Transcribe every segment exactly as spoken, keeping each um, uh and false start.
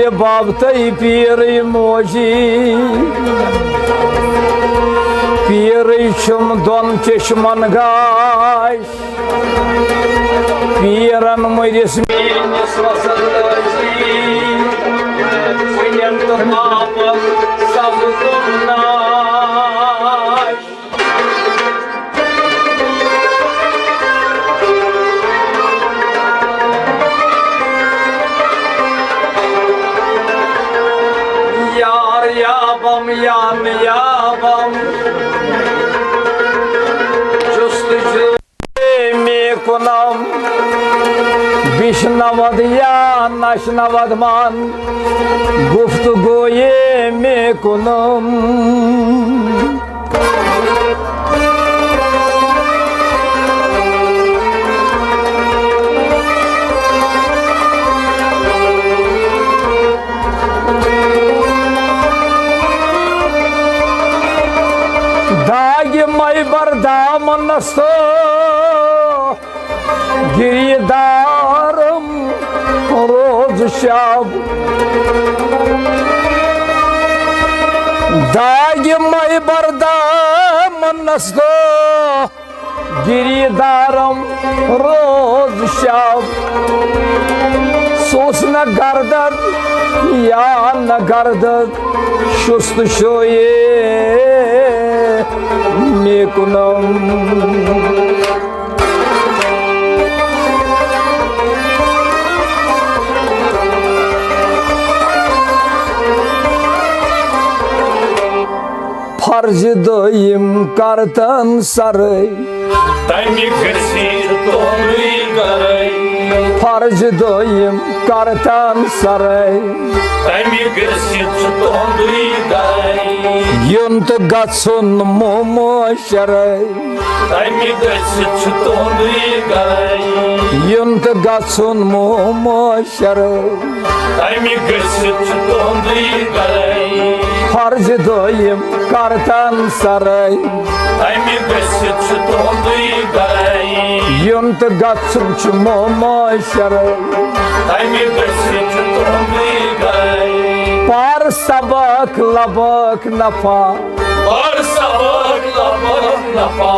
بابتَے پیٖرٕے موجی، پیٖرٕے چھُم دۄن چشمن گاش۔ پیٖرن مٔرِس میٲنِس وسن ٲسی، پُنٮ۪ن تہٕ پاپن سپُدُم ناش۔ یار یابم یا نہٕ یابم، جستجو مےٚ کُنم، بِشنود یا نشنود من، گفتگو یے مےٚ کُنم۔ داگہِ مے بر دامنس تہٕ گریدارم روز شب۔ داگہِ مے بر دامنس تہٕ گریدارم روز شب۔ سوز نہ گردد یا نہ گردد، شست شویے مےٚ کُنم۔ فرض دٲیِم کرتن سرے، تمہِ گژھِ تُہُنٛدُے گرے۔ فرض دٲیِم کرتن سرے، تمہِ گژھِ تُہُنٛدُے گرے۔ یُن تہٕ گژھُن مومو شرے، تمہِ گژھِ چھُ تُہُنٛدُے گرے۔ یُن تہٕ گژھُن مومو شرے، تمہِ گژھِ چھُ تُہُنٛدُے گرے۔ فرض دٲیِم کرتن سرے، تمہِ گژھِ چھُ تُہُنٛدُے گرے۔ یُن تہٕ گژھُن چھُ مومو شرے، تمہِ گژھِ چھُ تُہُنٛدُے گرے۔ پار سبق لبک نفع، اور سبق لبک نفع۔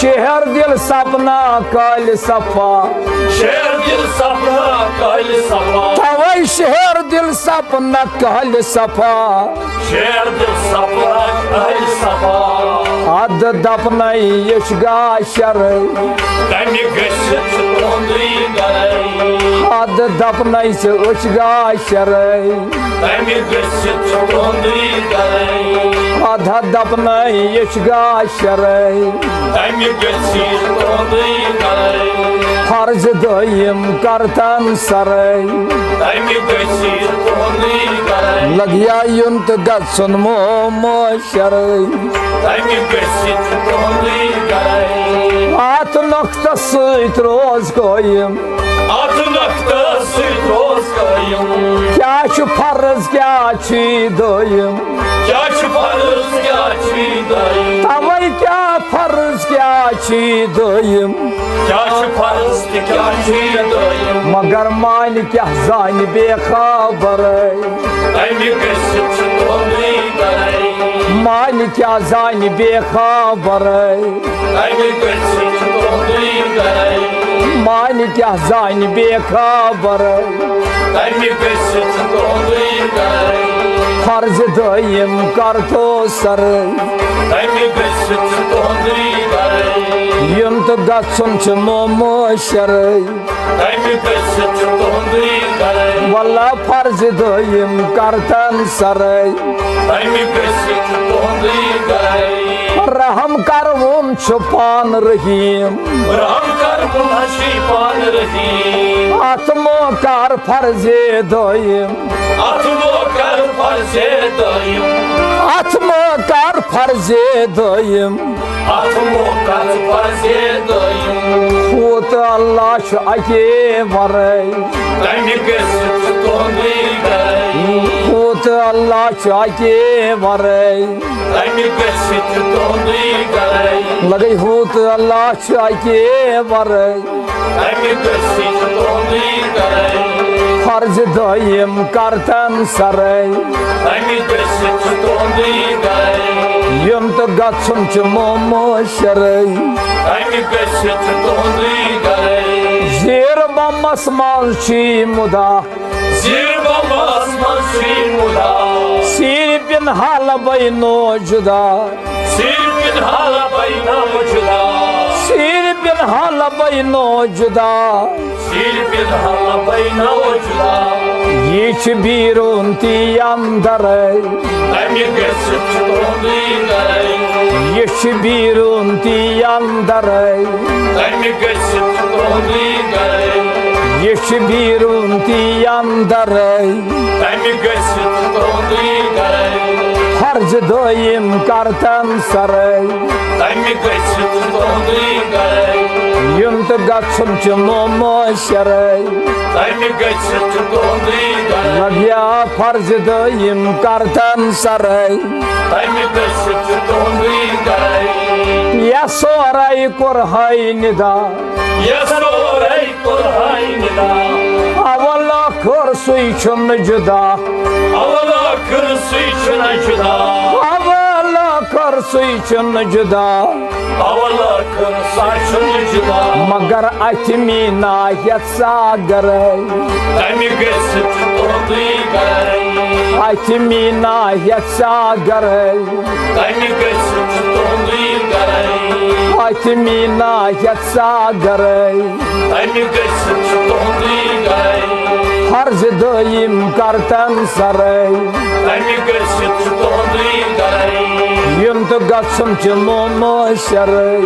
شہر دل سپنا کالہِ صفا۔ شہر دل سپنا کالہِ صفا۔ توے شہر دل سپنا کالہِ صفا۔ شہر دل سپنا کالہِ صفا۔ اد دپنے یچھ گا شرے، تمہِ گژھِ چھُ تُہُنٛدُے گرے۔ اد دپنے سے اچھ گا شرے۔ تمہِ گژھِ چھُ تُہُنٛدُے گرے۔ ادھا دپنے یچھ گا شرے۔ تمہِ گژھِ چھُ تُہُنٛدُے گرے۔ فرض دٲیِم کرتن سرے، تمہِ گژھِ چھُ تُہُنٛدُے گرے۔ لگیا یُن تہٕ گژھُن مومو شرے، تمہِ گژھِ چھُ تُہُنٛدُے گرے۔ اتھ نۄقطس سۭتۍ روز قٲیِم، اتھ نۄقطس سۭتۍ روز قٲیِم۔ کیٛاہ چھُ فرض، کیٛاہ چھُ یہِ دٲیِم؟ کیٛاہ چھُ فرض، کیٛاہ چھُ یہِ دٲیِم؟ توے کیٛاہ فرض، کیٛاہ چھُ یہِ دٲیِم؟ کیٛاہ چھُ فرض تہٕ کیٛاہ چھُ یہِ دٲیِم؟ مگر مانہِ کیٛاہ زانہِ بے خبرے۔ تمہِ گژھِ چھُ تُہُنٛدُے گرے۔ مانہِ کیٛاہ زانہِ بے خبرے۔ تمہِ گژھِ چھُ تُہُنٛدُے گرے۔ مانہِ کیٛاہ زانہِ بے خبرے۔ تمہِ گژھِ چھُ تُہُنٛدُے گرے۔ فرض دٲیِم کرتو سرے۔ تمہِ گژھِ چھُ تُہُنٛدُے گرے۔ یُن تہٕ گژھُن چھُ مومو شرے۔ تمہِ گژھِ چھُ تُہُنٛدُے گرے۔ واللہ فرض دٲیِم کرتن سرے۔ تمہِ گژھِ چھُ تُہُنٛدُے گرے۔ رحم کروُن چھُ پان رحیٖم۔ رحم کروُن چھُ پان رحیٖم۔ اتھ مو کر فرض دٲیِم۔ اتھ مو کر فرض دٲیِم۔ اتھ مو کر فرض دٲیِم۔ اتھ مو کر فرض دٲیِم۔ ہُہ تہٕ اللہ چھُ اَکے وَرٲے۔ تمہِ گژھِ چھُ تُہُنٛدُے گرے۔ ہُہ تہٕ اللہ چھُ اَکے وَرٲے۔ تمہِ گژھِ چھُ تُہُنٛدُے گرے۔ لگے ہوٗ تہٕ اللہ چھُ اَکے ورٲے۔ تَمہِ گٔژھِتھ تُہُنٛدُے گرے۔ فرض دٲیِم کر تن سرے۔ تَمہِ گٔژھِتھ تُہُنٛدُے گرے۔ یُن تہٕ گژھُن چھُ مومو شرے۔ تَمہِ گٔژھِتھ تُہُنٛدُے گرے۔ زیٖر بمس منٛز چھُے مُدا۔ زیٖر بمس منٛز چھُے مُدا۔ سیٖرِ پِن حالہٕ بے نو جُدا۔ سیٖرِ پِن حالہٕ بے نو جُدا۔ سیٖرِ پِن حالہٕ بے نو جُدا۔ سیٖرِ پِن حالہٕ بے نو جُدا۔ یہِ چھُ بیٖروٗن تی اندرے۔ تَمہِ گٔژھِتھ چھُ تُہُنٛدُے گرے۔ یہِ چھُ بیٖروٗن تی اندرے۔ تَمہِ گٔژھِتھ چھُ تُہُنٛدُے گرے۔ یہِ چھُ بیٖروٗن تی اندرے۔ تَمہِ گٔژھِتھ چھُ تُہُنٛدُے گرے۔ فرض دٲیِم کر تن سرے۔ تَمہِ گٔژھِتھ چھُ تُہُنٛدُے گرے۔ یُن تہٕ گژھُن چھُ مومو شرے۔ تَمہِ گٔژھِتھ چھُ تُہُنٛدُے گرے۔ لگیا فرض دٲیِم کر تن سرے۔ تَمہِ گٔژھِتھ چھُ تُہُنٛدُے گرے۔ یا سورے کوٚرہے نِدا۔ یا سورے کوٚرہے نِدا۔ اول ٲخٕر سُے چھُنہٕ جُدا۔ اول ٲخٕر سُے چھُنہٕ جُدا۔ اول ٲخٕر سُے چھُنہٕ جُدا۔ اول ٲخٕر سُے چھُنہٕ جُدا۔ مگر اَتھِ میٖنا ہٮ۪تھ ساگرے۔ تَمہِ گٔژھِتھ چھُ تُہُنٛدُے گرے۔ اَتھِ میٖنا ہٮ۪تھ ساگرے۔ تَمہِ گٔژھِتھ چھُ تُہُنٛدُے گرے۔ اَتھِ میٖنا ہٮ۪تھ ساگرے۔ تَمہِ گٔژھِتھ چھُ تُہُنٛدُے گرے۔ فرض دٲیِم کر تن سرے۔ تَمہِ گٔژھِتھ چھُ تُہُنٛدُے گرے۔ یُن تہٕ گژھُن چھُ مومو شرے۔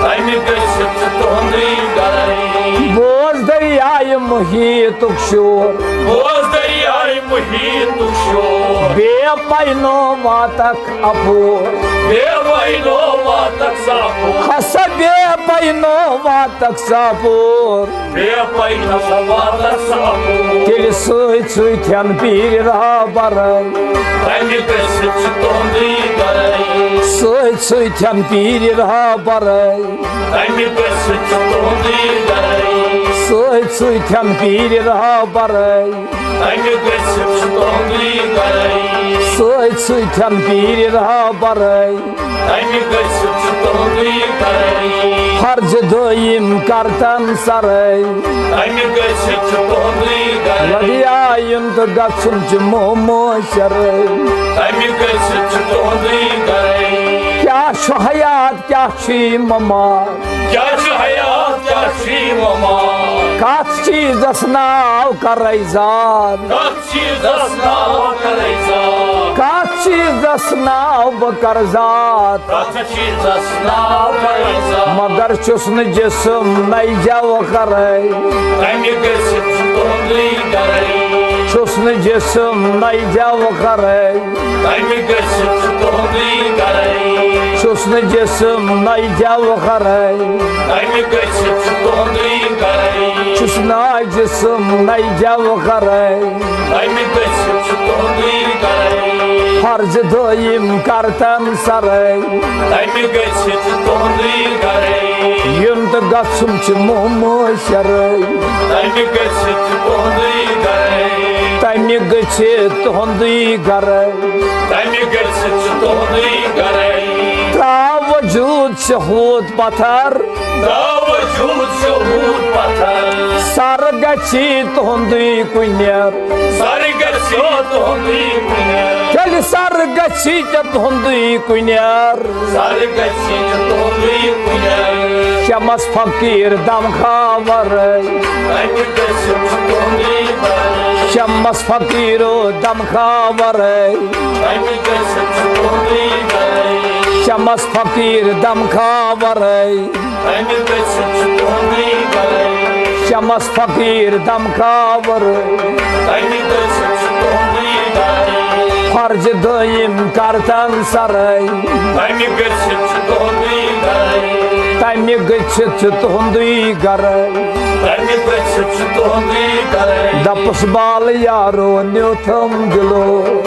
تَمہِ گٔژھِتھ چھُ تُہُنٛدُے گرے۔ بوز دریایہِ محیطُک شور۔ بوز دریایہِ محیطُک شور۔ بے پینو واتکھ اپور۔ بے پینو واتکھ سا اپور۔ ہسا بے پینو واتکھ سا اپور۔ بے پینو واتکھ سا اپور۔ تیٚلہِ سۭتۍ سۭتۍ ہن پیٖرِ رہبرے۔ تَمہِ گٔژھِتھ چھُ تُہُنٛدُے گرے۔ سۭتۍ سۭتۍ ہن پیٖرِ رہبرے۔ تَمہِ گٔژھِتھ چھُ تُہُنٛدُے گرے۔ سۭتۍ سۭتۍ ہن پیٖرِ رہبرے۔ تَمہِ گٔژھِتھ چھُ تُہُنٛدُے گرے۔ سۭتۍ سۭتۍ ہن پیٖرِ رہبرے۔ تَمہِ گٔژھِتھ چھُ تُہُنٛدُے گرے۔ فرض دٲیِم کر تن سرے۔ تَمہِ گٔژھِتھ چھُ تُہُنٛدُے گرے۔ لگیا یُن تہٕ گژھُن چھُ مومو شرے۔ تَمہِ گٔژھِتھ چھُ تُہُنٛدُے گرے۔ کیٛاہ چھُ حیات، کیٛاہ چھُے ممات؟ کیٛاہ چھُ حیات، کیٛاہ چھُے ممات؟ کتھ چیٖزس ناو کرے زاد؟ کتھ چیٖزس ناو کرے زاد؟ کتھ چیٖزس ناو بہٕ کرٕ زاد؟ کتھ چیٖزس ناو کرے زاد؟ مگر چھُس نہٕ جسم نَے جوہرے۔ تَمہِ گٔژھِتھ چھُ تُہُنٛدُے گرے۔ چھُس نہٕ جسم نَے جوہرے۔ تَمہِ گٔژھِتھ چھُ تُہُنٛدُے گرے۔ چھُس نہٕ جسم نَے جوہرے۔ تَمہِ گٔژھِتھ چھُ تُہُنٛدُے گرے۔ چھُس نہٕ جسم نَے جوہرے۔ تَمہِ گٔژھِتھ چھُ تُہُنٛدُے گرے۔ فرض دٲیِم کر تن سرے۔ تَمہِ گٔژھِتھ چھُ تُہُنٛدُے گرے۔ یُن تہٕ گژھُن چھُ مومو شرے۔ تَمہِ گٔژھِتھ چھُ تُہُنٛدُے گرے۔ تَمہِ گٔژھِتھ تُہُنٛدُے گرے۔ تَمہِ گٔژھِتھ چھُ تُہُنٛدُے گرے۔ ترٛاو وجوٗد شہوٗد پتھر۔ ترٛاو وجوٗد شہوٗد پتھر۔ سر گژھی تُہُنٛدُے کُنٮ۪ر۔ سر گژھی تُہُنٛدُے کُنٮ۪ر۔ تیٚلہِ سر گژھی ژےٚ تُہُنٛدُے کُنٮ۪ر۔ سر گژھی تُہُنٛدُے کُنٮ۪ر۔ شمس فقیٖر دمخا ورٲے۔ تَمہِ گٔژھِتھ چھُ تُہُنٛدُے گرے۔ شمس فقیٖرو دمخا ورٲے۔ تَمہِ گٔژھِتھ چھُ تُہُنٛدُے گرے۔ شمس فقیٖر دمخا ورٲے۔ تَمہِ گٔژھِتھ چھُ تُہُنٛدُے گرے۔ شمس فقیٖر دمخا ورٲے۔ تَمہِ گٔژھِتھ چھُ تُہُنٛدُے گرے۔ فرض دٲیِم کر تن سرے۔ تَمہِ گٔژھِتھ چھُ تُہُنٛدُے گرے۔ تَمہِ گٔژھِتھ چھُ تُہُنٛدُے گرے۔ تَمہِ گٔژھِتھ چھُ تُہُنٛدُے گرے۔ دپُس بالہٕ یارو نیوٗتھُم دِلو۔